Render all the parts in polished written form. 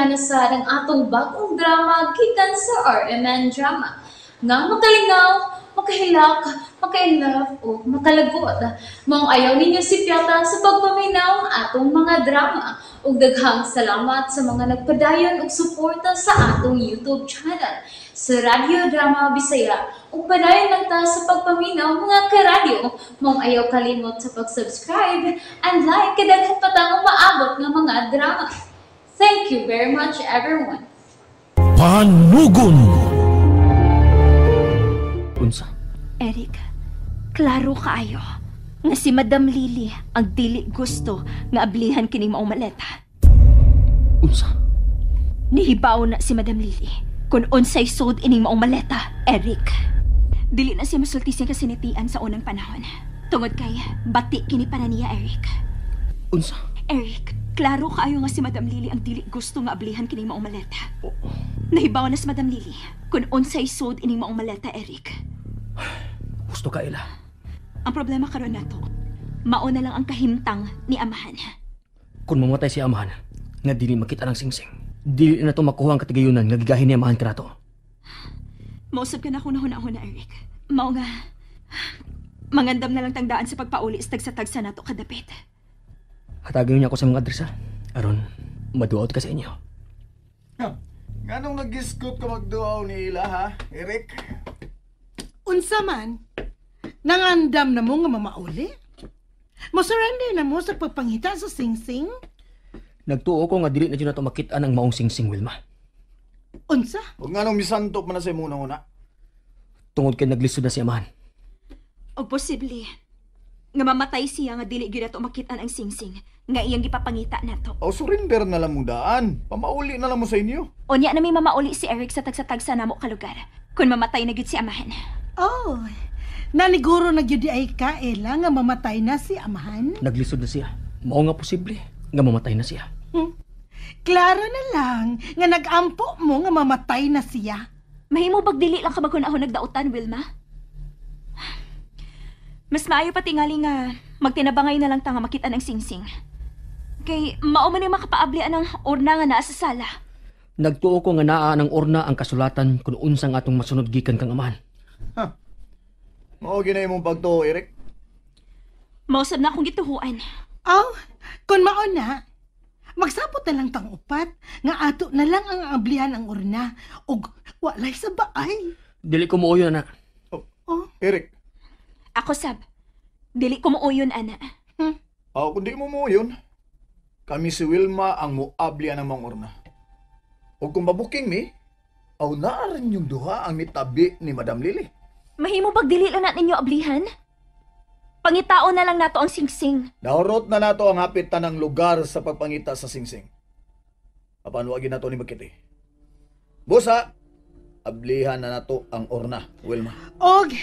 Amiana sa ang atong bagong drama gikan sa RMN Drama. Nga makalingaw, makahilak, makainlove o makalagot. Maong ayaw ninyo sipyata sa pagpaminaw ang atong mga drama. Ug daghang salamat sa mga nagpadayon og suporta sa atong YouTube channel sa Radyo Drama Bisaya. Ug padayon lang ta sa pagpaminaw, mga karadyo. Maong ayaw kalimot sa pag-subscribe and like kay daghan pa tang umaabot nga mga drama. Thank you very much, everyone. Panugon. Unsa? Eric, klaro kaayo nga si Madam Lily ang dili gusto nga ablihan kining maong maleta. Unsa? Nihibaw na si Madam Lily kung unsay sud ining maong maleta, Eric. Dili na siya musulti sa kasinatian sa unang panahon. Tungod kay bati kini para niya, Eric. Unsa? Eric, klaro kaayo nga si Madam Lily ang dili gusto nga ablihan kining maong maleta. Nahibaw na si Madam Lily kung unsay sud ining maong maleta, Eric. Gusto ka, Ella. Ang problema karon nato, mao na lang ang kahimtang ni Amahan. Kung mamatay si Amahan, nga dili makita ng singsing, dili na to makuha ang katigayunan nga gigahin ni Amahan kanato. Mausap ka na akong nahuna-huna, Eric. Mao nga, mangandam na lang tangdaan sa pagpauli sa tagsa-tagsa nato kadapit. Hatagin niya ako sa mga adresa. Aron, maduot ka sa inyo. Ha, nganong nagisgot ka magduaw ni Ila, ha, Eric? Unsa man, nangandam na mo nga mamauli? Mo-surrender na mo sa pagpangita sa singsing? Nagtuo ko nga dili na dyan nato makit-an ang maong singsing, Wilma. Unsa? Huwag nga nung misantop man na sa imong una. Tungod kay naglisod na si Amahan. O posible nga mamatay siya nga dili gyud nato makit-an ang singsing nga iyang gipapangita nato. O surrender na lang mong daan. Pamauli na lang mo sa inyo. Unya na may mamauli si Eric sa tagsa-tagsa namo ka lugar. Kung mamatay na gyud si Amahan. Oh, naniguro na gyud ay ka, Ella, nga mamatay na si Amahan? Naglisod na siya. Mao nga posible nga mamatay na siya. Klaro na lang nga nag-ampo mo nga mamatay na siya. Mahimo bag dili lang ka maghunahon nagdautan, Wilma? Mas maayo pa tingali nga magtinabangay na lang ta nga makit-an ang singsing. Kay mao man yung makapaablian ang urna nga naa sa sala. Nagtuo ko nga naa ng urna ang kasulatan kung unsang atong masunod gikan kang Amahan. Ha. Mao gyud imong pagtuo, Eric. Mausab na akong gituhuan. Aw, kung mao na, magsapot na lang tang upat nga ato na lang ang ablihan ang urna ug walay sa baay. Dili ko muuyon, ana. Oh, Oh. Eric. Ako sab. Dili ko muuyon, ana. Aw, kung di mo muuyon, kami si Wilma ang muabli ang mga urna. O kung mabuking mi, aw naa rin yung duha ang mitabi ni Madam Lily. Mahimo bag dili lang na ninyo ablihan? Pangitao na lang nato ang singsing. Nahurot na nato ang hapit tanang lugar sa pagpangita sa singsing. Apan wagi nato ni Makiti. Busa, ablihan na nato ang urna, Wilma. Og,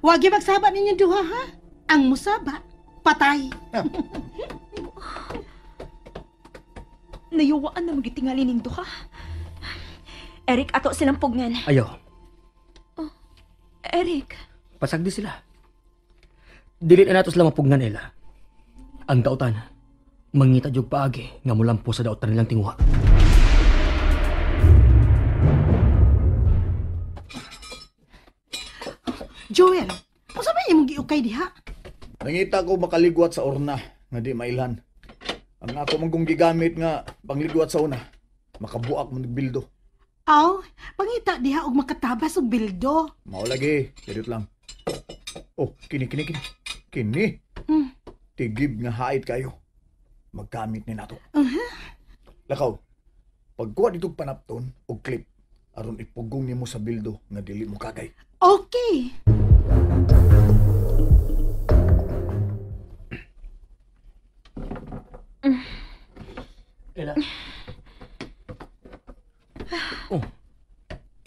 wagi magsaba ninyong duha, ha? Ang musaba, patay. Nayuwaan na magitingali ning duha. Eric, ato silang pugnan. Ayaw. Oh, Eric. Pasagdi sila. Dili na nato sila mapugnan, Ella. Ang dautan, mangita jug paagi nga mulampo sa dautan nilang tinguha. Joel, unsa man imong giukay diha? Nangita ko makaligwat sa urna nga di mailhan. Ang ako man kong gigamit nga pangligwat sa una, makabuak man bildo. Aw, pangita diha og makatabas og bildo. Mao lagi, didot lang. Oh, kini kini kini. Kini. Tigib nga hait kayo. Maggamit ni nato. Lakaw. Pagkuha dito panapton og clip aron ipugong nimo sa bildo nga dili mo kagay. Okay. Ella. Oh.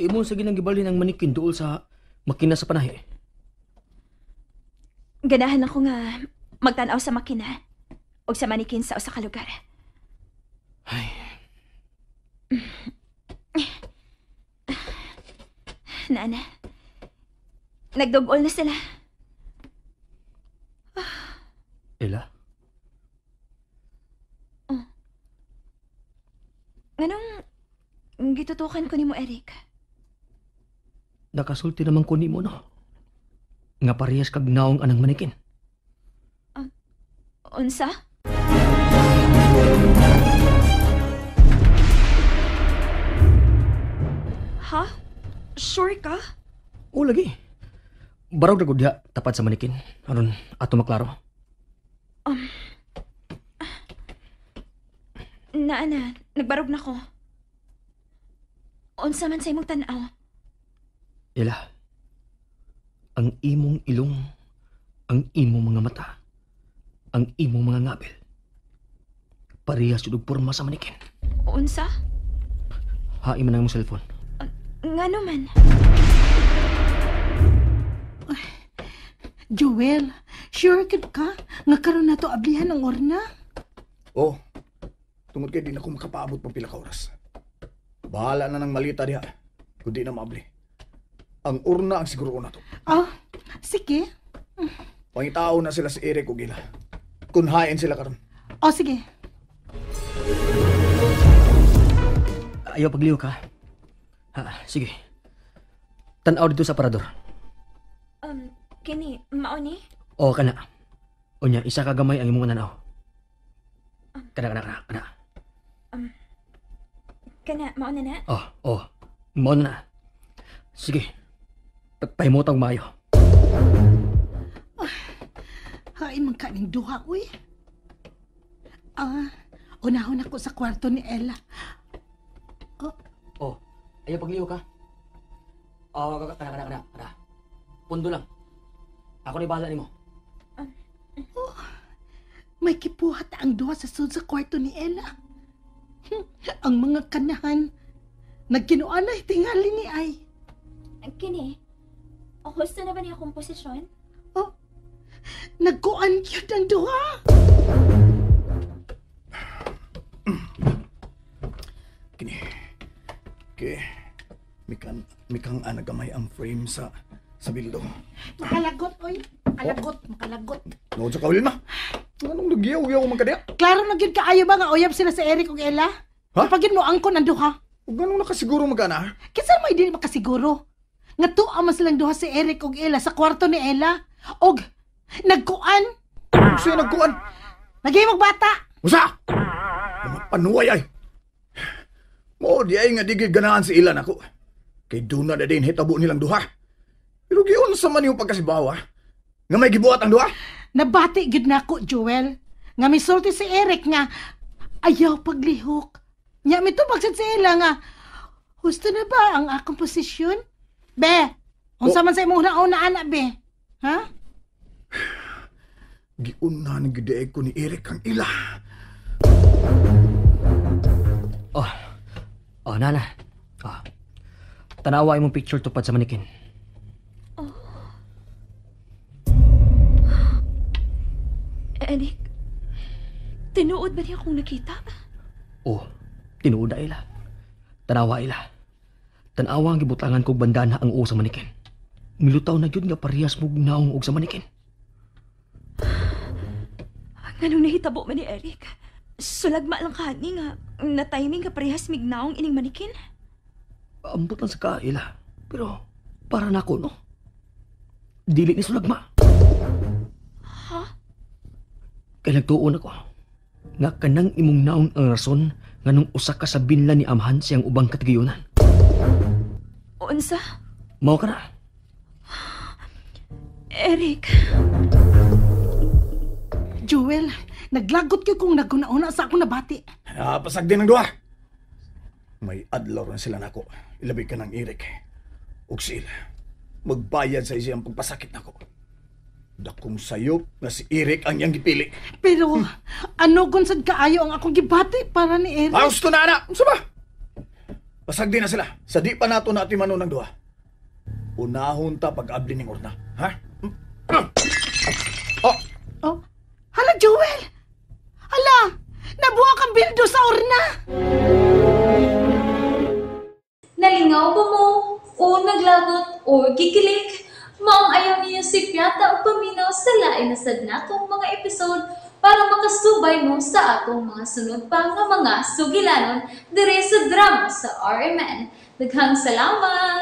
Imo sa ginang gibalhin ang manikin duol sa makina sa panahi. Ganahan ako nga magtan-aw sa makina o sa manikin sa usa ka lugar. Ay. Nana, nagdugol na sila. Ella? Oh. Nganong Gitutukan ko nimo, Eric. Nakasulti naman ko nimo, no? Nga parehas kag naong anang manikin. Unsa? Ha? Sure ka? O lagi. Barog na gud diha tapat sa manikin. Aron ato maklaro. Naa na, nagbarog na ko. Unsa man sa imong tan-aw? Ela, ang imong ilong, ang imong mga mata, ang imong mga ngabil. Parehas jud og porma sa manikin. Unsa? Hain man ang imong cellphone. Ngano man? Joel, sure kid ka nga karon na to ablihan ang orna? Oh, tungod kay di na ko makapaabot pang pila ka oras. Bahala na ng malita diha, kung di na maabli. Ang urna ang siguro na to. Ah, sige. Pangitao na sila si Eric ug ila. Kun hain sila karon. Oh, sige. Ayaw pagliw ka. Ha, sige. Tan-aw dito sa parador. Kini, mao ni? Oo, kana. Unya, isa ka gamay ang imong nanaw. Kana, kana, kana, kana. Kana, mao na na? Oh, oh. Mao na na. Sige. Pahimutang maayo. Hain man ka ning duha, uy. Ah, unahon ako sa kwarto ni Ella. Oh, oh, ayaw pagliw ka. Oh, kana, kana, kana, kana. Pundo lang. Ako na bahala nimo. Oh, may kipuhat ang duha sa sud sa kwarto ni Ella. Ang mga kanahan, nagkinuan na tingali ni ay. Kini, husto na ba niya akong posisyon? Oh, nagkuan yun ang duha. Kini, kini, mikang anagamay ang frame sa bildo. Makalagot, oy. Makalagot, makalagot. Noon sa kaulin, ma. Anong nagyaw-yaw man ka diya? Klaro na gyud kaayo ba nga uyab sila sa Eric ug Ella? Ha? Kapag yun mo angkon ang duha. Ug ganong nakasiguro magana? Kinsa may dili makasiguro? Nga tuwa man silang duha si Eric ug Ella sa kwarto ni Ella. Og nagkuan. Siya nagkuan? Naghimog bata. Usa! Mga panuway ay. Mo di ay nga di gyud ganahan si Ella nako. Kay duna na din hitabo nilang duha. Pero giunsa man yung pagkasibawa? Nga may gibuhat ang duha? Nabati gyud nako, Joel. Nga misulti si Eric nga ayaw paglihok. Nya mitubag sad si Ella nga husto na ba ang akong posisyon? Be, unsa man sa imong una-una anak, be? Ha? Giuna ng gideeg ko ni Eric ang ila. Oh, oh, nana. Oh. Tanawa imong picture tupad sa manikin. Oh. Eric, tinuod ba niya akong nakita? Oh, tinuod na ila. Tanawa ila. Tanawa ang gibutangan kog bandana ang uo sa manikin. Milutaw na gyud nga parehas mog naong og sa manikin. Nganong nahitabo man ni Eric? Sulagma lang kani nga na timing ka parehas mignaong ining manikin? Ambot lang sa kaila. Pero para nako no. Dili ni sulagma. Ha? Kay nagtuon ako nga kanang imong naong ang rason nganong usa ka sa binla ni amhan siyang ubang katigayunan. Unsa? Mao ka na. Eric. Joel, naglagot ko kung naguna-una sa akong nabati. Ah, pasag din ang duha. May adlaw rin sila nako. Ilabi ka ng Eric. Ug sila, magbayad sa isiyang pagpasakit nako. Dakong sayop na si Eric ang iyang gipili. Pero, ano gunsad kaayo ang akong gibati para ni Eric? Ah, gusto na, anak! Unsa ba? Pasag din na sila. Sa di pa nato na atimano ng duha. Unahon ta pag-abli ning urna. Ha? Oh! Oh! Hala, Joel! Hala! Nabuha kang bildo sa urna! Nalingaw ba mo? O naglagot? O gikilig? Maong ayaw niyo si Piata o paminaw sa lain na sad natong mga episode para makasubay mo sa atong mga sunod pa nga mga sugilanon diri sa drama sa RMN. Daghang salamat!